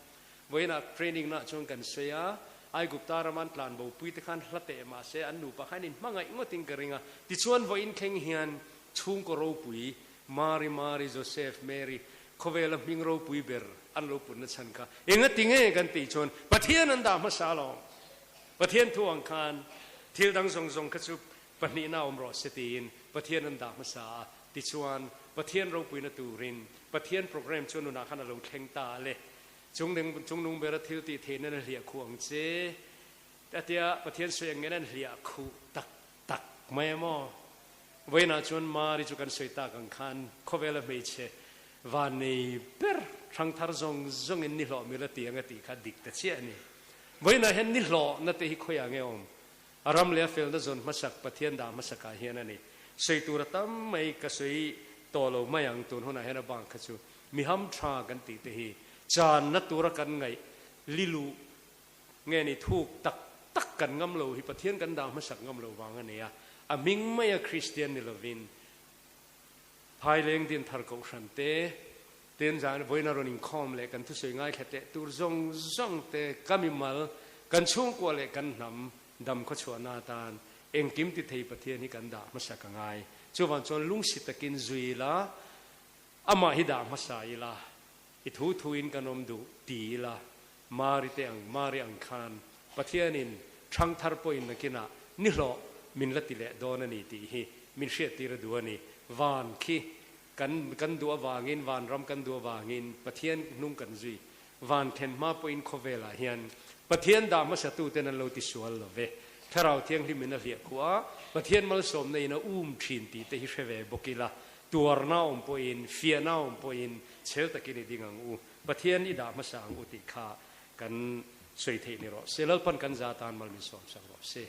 vawiinah training nah chuan kan sawi a, Aigupta rama an tlan bopui te khan hla teh mahse an nupa khan in hmangaih ngawtin ka ring a, tichuan vawiin thleng hian chhungkaw ropui Mari Mari Joseph Mary khawvela hming ropui ber an lo putna chhan kha engati nge kan tih chuan Pathian an dah hmasa alawm, Pathian thu ang khan thil dang zawng zawng kha chu Pahnihna awm rawh se tiin Pathian an dah hmasa a, tichuan Pathian ropuina turin Pathian program chu nunah khan a lo thleng ta a le. Chung chungnung bera thil tih theihna na hliah khuh ang che a tia Pathian sawi ang ngen an hliah khuh tak tak mai a maw? Vawiinah chuan Mari chu kan sawi tak ang khan khawvela hmeichhe van nei ber hrangthar zawng zawngin ni hlawh mila ti ang a tih kha dik ta chiah a ni. Vawiinah hian ni hlawhna te hi khawiah nge awm? A ram leh a felna zawn hmasak Pathian dah hmasakah hian a ni. Sawi tur a tam mai ka sawi tawh lo mai ang tun hunah hian a bang kha chu mi ham tha kan tih te hi channa tura kan ngaih liluh nge ni thuk tak tak kan ngam lo hi Pathian kan dah hmasak ngam lo vang a ni a, a hming maia Kristian ni lovin Phaileng Dinthar Kohhran te, Tin zan vawiin a rawn inkhawm leh kan thusawi ngaithla teh tur zawng zawng te ka mimal, kan chhungkua leh kan hnam dam khawchhuahna atan engkim ti thei Pathian hi kan dah hmasa ka ngai. Chuvang chuan lungsi takin zui ila, amah hi dah hmasa ila, i thu thuin kan awm duh ti ila, Mari te ang, Mari ang khan Pathianin ṭhangthar pawhin nakinah nihlawh min la ti leh dawn a ni tih hi min hriattir a duh a ni. Van khi Kan kan duh avangin, vanram kan duh avangin Pathian hnung kan zui. Van thlen hma pawhin khawvelah hian Pathian dah hmasatuten an lo ti sual lo ve. Thlarau Thianghlimin a hliah khuh a, Pathian malsawmna in a um thin tih te hi hre ve bawk ila, tuarna awm pawhin, fiahna awm pawhin chhel takin i ding ang u, Pathian i dah hmasa ang u tih kha kan sawi theih ni rawh se. Lalpan kan za tan mal min sawmsak rawh se.